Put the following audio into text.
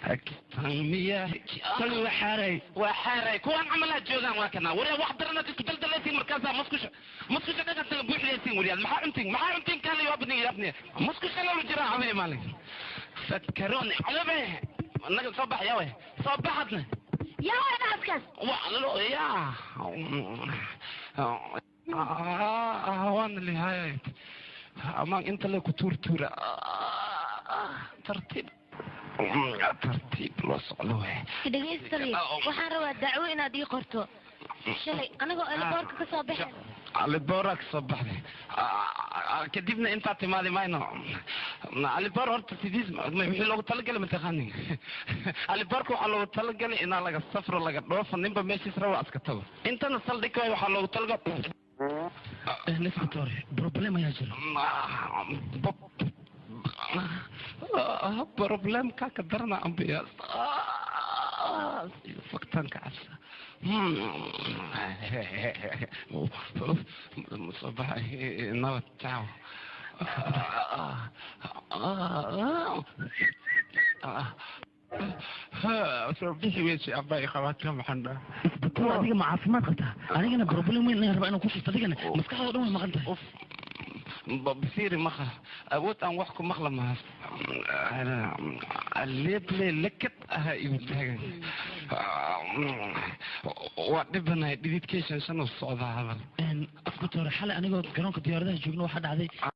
Tan waa xaaray. Waa xaaray kuwaan camalaa joogaan, waa kana waryaa wax daranaad isku daldaleysiin, markaasaa musqusha musqusha dhaganta buuxdaysiin. Waryaad maxaa cuntiin? Maxaa cuntiin? Kaala yaabni yaabni musqusha loola jiraa habeen maalin fadkaroon calabe naga soo bax yawe, soo baxadna. Yaa waa dhacaskaas? Wa ya waana lihaaya amaan inta le ku tuurtuura, tartiib tartiib loo socdo we. Dhegaystaye, waxaan rabaa dacwo inaad ii qorto. Shalay anagoo airportka ka soo baxeen. Aliboora ka soo baxday, kadibna intaa timaadi mayno. Aliboor horta sidiis wixii loogu talagalay mataqaanin? Aliboorka waxaa loogu talagalay inaa laga safro, laga dhoofo, ninba meeshiis raba iska tago. Intana saldhig waay, waxaa loogu talagalay. Inspector, problem ayaa jira. Problemka ka darana ambiya faktaanka cabsa soo baxay. Nabad, ciao. Soo bixi weysi abba qabaadka maxaan dhaha. Inspector, adiga ma caafimaad qabtaa? Anigana problem weyn inaan rabaa inaan ku shifto, adigana maskaxda dhan way maqan tahay. Basiiri maqa awood aan wax ku maqla mahas leeble lekad aha igu taagan, waa dhibanahay, dhididkay shan shan u socdaa hadal. Inspector, xalay anigoo garoonka diyaaradaha joogno waxaa dhacday